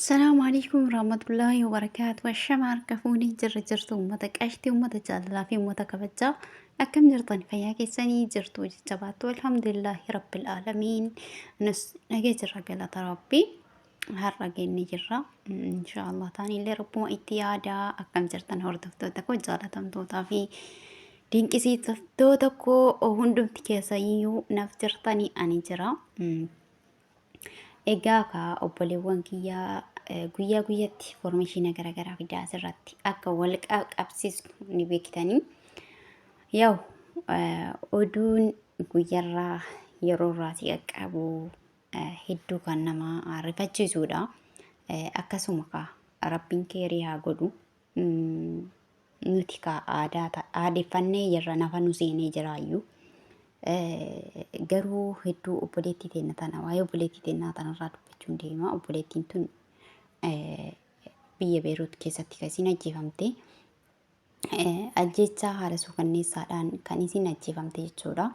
Assalaamu alaikum warahmatullaahi wabarakaatu. Ashama harka fuunee jirra jirtu uummata qashtii, uummata jaalalaa fi uummata kabajaa. Akkam jirtan fayyaa keessanii jirtu jajjabaattu alhamdulillaahi rabbil aalamiin. Nus nagee jirra galata rabbii. Har'a geenne jirra. Inshaallah taanillee rabbuma itti yaadaa akkam jirtan hordoftoota koo jaalatamtootaa fi dinqisiifattoota koo hundumti keessayyuu naaf jirtanii ani jira. Egaa kaa obboleewwan kiyyaa guyyaa guyyatti foormeeshiina garaagaraa fidaa asirratti akka wal qabsiisnu ni beektanii. Yaa'u oduun guyyarraa yeroorraa si qaqqabu hedduu kan nama rifachiisudha. Akkasuma kaa rabbiin keerii haa godhu. Nuti kaa aadaa aadeffannee jirra nafa nu seenee jiraayyuu. Garuu hedduu obboleettii teenna tana waa'ee obboleettii teennaa tanarraa dubbachuun deema. Obboleettiin tun biyya Beeruut keessatti kan isiin ajjeefamte. Ajjeechaa haala suukanneessaadhaan kan isiin ajjeefamte jechuudha.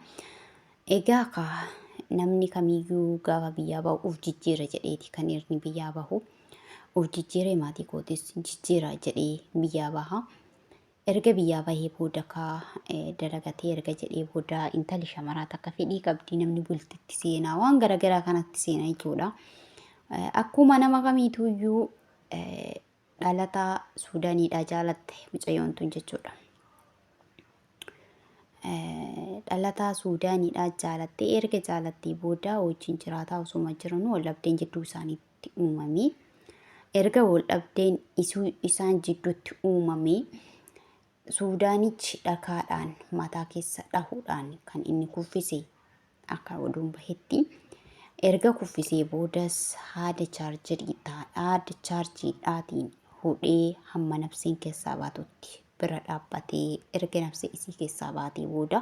Egaa kaa namni kamiyyuu gaafa biyyaa bahu uf jijjiira jedheeti kan inni biyyaa bahu. Uf jijjiiree maatii kootis jijjiira jedhee biyyaa baha. Erga biyyaa bahee booda kaa dalagatee erga jedhee booda intalli shamaraa takka fedhii qabdi namni bultitti seenaa waan garaagaraa kanatti seena jechuudha. Akkuma nama kamiituyyuu dhalataa Suudaaniidhaa jaalatte mucayyoon tun jechuudha. Dhalataa Suudaaniidhaa jaalattee erga jaalattee booda wajjin jiraataa osuma jiranuu wal dhabdeen jidduu isaaniitti uumame. Erga wal dhabdeen isaan jidduutti uumame Suudaanichi dhakaadhaan mataa keessa dhahuudhaan kan inni kuffise akka oduun bahetti. Erga kuffisee boodas haada haada chaarjiidhaatiin hudhee hamma nafseen keessaa baatutti bira dhaabbatee erga nafsee isii keessaa baatee booda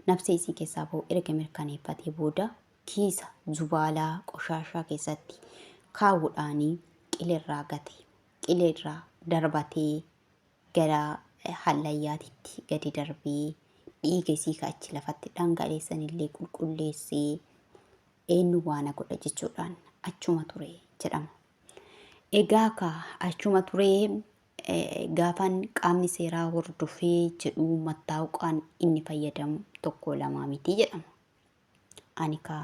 nafsee isii keessaa bahu erga mirkaneeffatee booda kiisa zubaalaa qoshaashaa keessatti kaawuudhaanii qilerraa gate qilerraa darbatee gara hallayyaatitti gadi darbee dhiiga isii ka achi lafatti dhangaleessanillee qulqulleessee eenyu waa na godha jechuudhaan achuma ture jedhama. Egaa ka achuma turee gaafan qaamni seeraa hordofee jedhu mattaawqaan inni fayyadamu tokko lamaa miti jedhama. Ani ka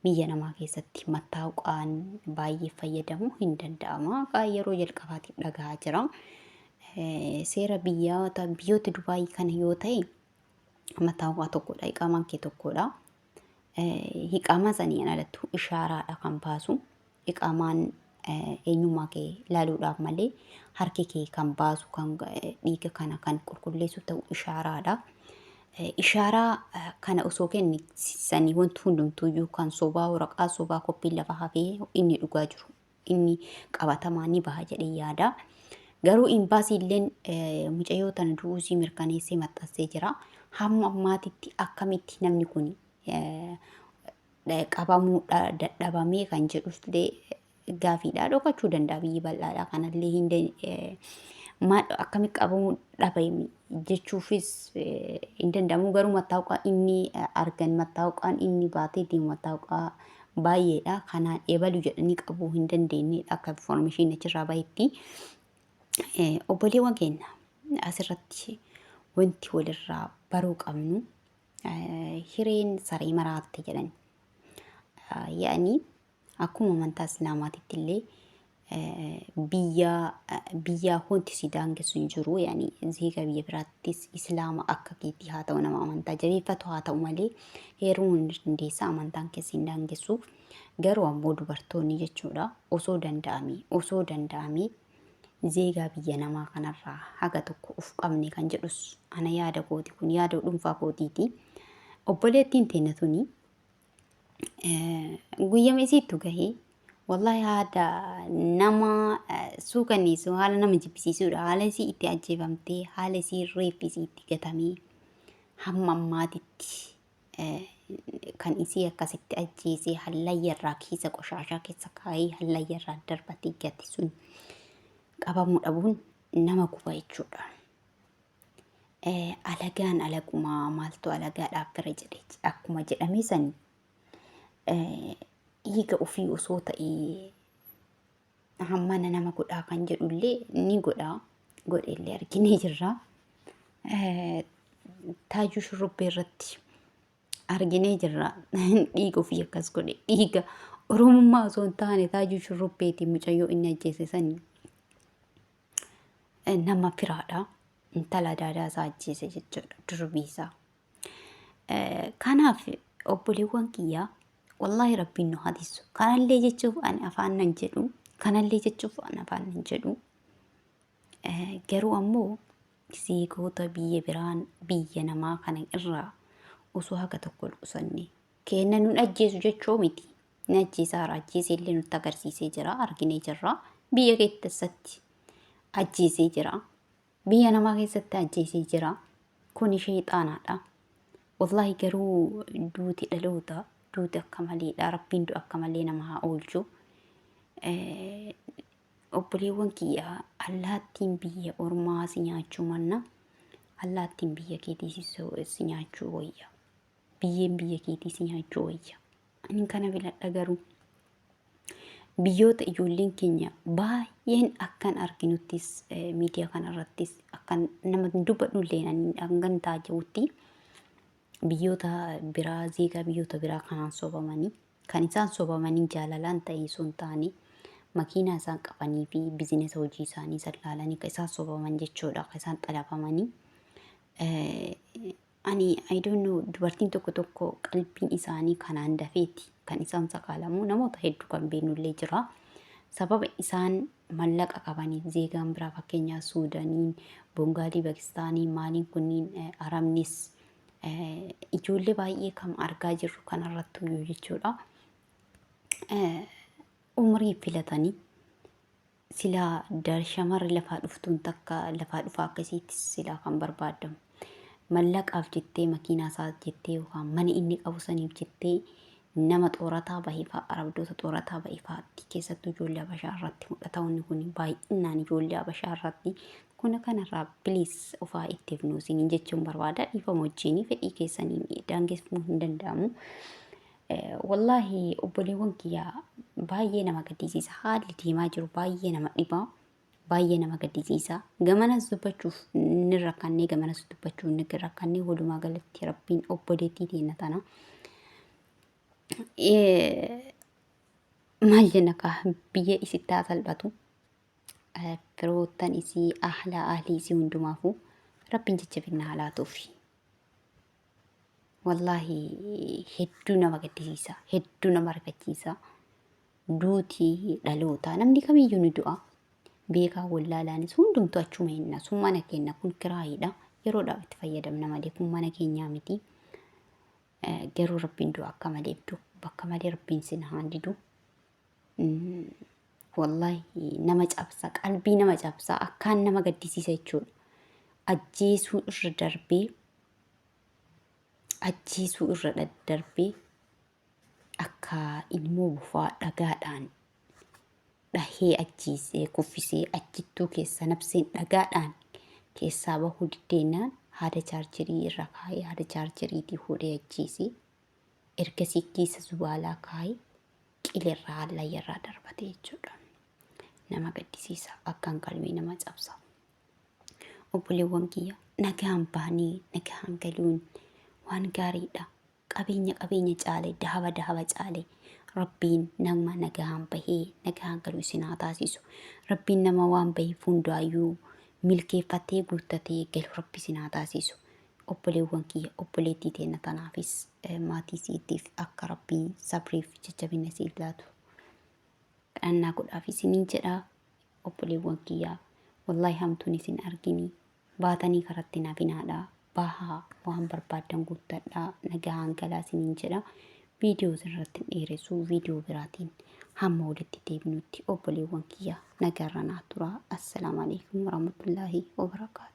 biyya namaa keessatti mattaawqaan baay'ee fayyadamu hin danda'ama. Ka yeroo jalqabaatiif dhagahaa jira. Seera biyyoota biyyoota Dubaayii kana yoo ta'e mattaawqaa tokkodha. Iqaamaan kee tokkodha. Iqaamaa saniin alattu ishaaraadha kan baasu. Iqaamaan eenyummaa kee ilaaluudhaaf malee harki kee kan baasu kan dhiiga kana kan qulqulleessu ta'u ishaaraadha. Ishaaraa kana osoo kennisanii wanti hundumtuuyyuu kan sobaa waraqaa sobaa koppiin lafa hafee inni dhugaa jiru inni qabatamaa ni baha jedhee yaada. Garuu imbaasiilleen mucayyoo tana du'uusii mirkaneessee maxxansee jira. Hamma ammaatitti akkamitti namni kun qabamuu dadhabamee kan jedhullee gaafiidha. Dhokachuu danda'a biyyi bal'aadha. Kanallee hin akkamitti qabamuu dhabame jechuufis hin danda'amu. Garuu mattaawqaa inni argan mattaawqaan inni baatee deemu mattaawqaa baay'eedha. Kanaan ebalu jedhanii qabuu hin dandeenyedha akka informeeshinii achirraa bahetti. Obboleewwan keenya asirratti wanti walirraa baruu qabnu hireen saree maraatte jedhan. Yaa'anii akkuma amantaa Islaamaatitti illee biyya biyyaa wanti si daangessu hin jiru. Yaa'anii ziiga biyya biraattis Islaama akka keetii haa ta'u nama amantaa jabeeffatu haa ta'u malee heerumuu ni dandeessa amantaan keessa hin daangessu. Garuu ammoo dubartoonni jechuudha osoo danda'amee osoo danda'amee zeegaa biyya namaa kanarraa haga tokko of qabne kan jedhus ana yaada kooti kun yaada dhuunfaa kootiiti. Obboleettiin teenya tuni guyyama isiittu gahee wallahi haada nama suukanneessu haala nama jibbisiisuudha haala isii itti ajjeefamtee haala isii reeffi isii itti gatamee hamma ammaatitti kan isii akkasitti ajjeesee hallayya irraa kiisa qoshaashaa keessa kaa'ee hallayya irraa darbatee gate sun qabamuu dhabuun nama guba jechuudha. Alagaan alagumaa maaltu alagaadhaaf fira jedhe akkuma jedhamee sani dhiiga ofii osoo ta'ee Hammana nama godhaa kan jedhullee ni godhaa. Godheellee arginee jirra. Taajuu shurrubbee irratti arginee jirra. Dhiiga ofii akkas godhe. Dhiiga Oromummaa osoo hin taane taajuu shurrubbeetiin mucayyoo inni ajjeese sani nama firaadha. Intala daadaa isaa ajjeese jechuudha. Durbii isaa. Kanaaf obboleewwan kiyyaa wallaahi rabbiin nu hatisu. Kanallee jechuuf ani afaan nan jedhu. Kanallee jechuuf ani afaan nan jedhu. Garuu ammoo zeegoota biyya biraan biyya namaa kana irraa osoo haga tokko qusanne kenna nun ajjeesu jechuu miti. Ni ajjeesaara ajjeesee illee nutti agarsiisee jira arginee jirra. Biyya keessatti ajjeesee jira. Biyya namaa keessatti ajjeesee jira. Kuni sheexaanaadha. Wallaahi garuu duuti dhaloota duuti akka maleedha. Rabbiin du'a akka malee nama haa oolchu. Obboleewwan kiyya allaattiin biyya ormaa si nyaachuu manna allaattiin biyya keetii si nyaachuu wayya. Biyyeen biyya keetii si nyaachuu wayya. Ani kana filadha garuu. Biyyoota ijoolleen keenya baay'een akkan arginuttis miidiyaa kanarrattis akkan nama dubbadhu illee hangan taaja'utti biyyoota biraa zeegaa biyyoota biraa kanaan sobamanii kan isaan sobamanii jaalalaan ta'e osoo hin taane makiinaa isaan qabanii fi bizinesa hojii isaanii san laalanii kan isaan sobaman jechuudha kan isaan xalafamanii. Ani I don't know dubartiin tokko tokko qalbiin isaanii kanaan dafeeti kan isaan sakaalamu namoota hedduu kan beeknullee jira. Sababa isaan mallaqa qabaniif zeegaan biraa fakkeenyaa Suudaaniin, Bongaalii, Pakistaanii maaliin kunniin Arabnis ijoollee baay'ee kan argaa jirru kanarratti iyyuu jechuudha. Umrii filatanii silaa shamarri lafaa dhuftuun takka lafaa dhufaa akkasiitti silaa kan barbaadamu. Mallaqaaf jettee makiinaa isaa jettee yookaan mana inni qabu saniif jettee nama xoorataa bahe fa'a arabdoota xoorataa bahe fa'aatti keessattuu ijoollee Habashaa irratti mul'ata wanni kun baay'inaan ijoollee Habashaa irratti kun kanarraa please ofaa itti hifnu isiniin jechuun barbaada dhiifama wajjin fedhii keessaniin daangeffamuu hin danda'amu. Wallaahi obboleewwan kiyya baay'ee nama gaddisiisa. Haalli deemaa jiru baay'ee nama dhiba. Baay'ee nama gaddisiisa. Gamanas dubbachuuf ni rakkannee gamanas dubbachuuf ni rakkannee walumaa galatti rabbiin obboleettii teenya tana. Maal jenna kaa biyya isitti haa salphatu. Firoottan isii ahlaa ahlii isii hundumaafuu rabbiin jajjabinna haa laatuufi. Wallaahi hedduu nama gaddisiisa. Hedduu nama rifachiisa. Duuti dhalootaa namni kamiyyuu ni du'a. Beekaa wallaalaanis hundumtuu achuma hinna. Sun mana keenya kun kiraayiidha. Yeroodhaaf itti fayyadamna malee kun mana keenyaa miti. Garuu rabbiin du'a akka malee du bakka malee rabbiin sin haa didu. Wallaahi nama cabsa qalbii nama cabsa akkaan nama gaddisiisa jechuudha. Ajjeesuu irra darbee ajjeesuu irra darbee akka ilmoo bofaa dhagaadhaan dhahee ajjeesee kuffisee achittuu keessa nabseen dhagaadhaan keessaa bahuu diddeenaan haada chaarjerii irra kaa'ee haada chaarjeriitii fuudhee ajjeesee ergasii keessa zubaalaa kaa'ee qilerraa hallayyarraa darbate jechuudha. Nama gaddisiisa akkaan qalbii nama cabsa. Obboleewwan kiyya nagaan baanii nagaan galuun waan gaariidha. Qabeenya qabeenya caale dahaba dahaba caale rabbiin nama nagaan bahee nagaan galu isin haa taasisu. Rabbiin nama waan baheef hundaayyuu milkeeffatee guuttatee galu rabbi isin haa taasisu. Obboleewwan kiyya obboleettii teenna tanaafis maatii isiitiif akka rabbiin sabriif jajjabina isiif laatu kadhannaa godhaaf isiniin jedha. Obboleewwan kiyyaa wallaahi hamtuun isin argini baatanii karatti hin hafinaadha bahaa waan barbaaddan guuttadhaa nagahaan galaa isiniin jedha viidiyoo isinirratti hin dheeressu viidiyoo biraatiin hamma walitti deebinutti obboleewwan kiyya nagaarra naa turaa assalaamu alaikum warahmatullaahi wabarakaatu.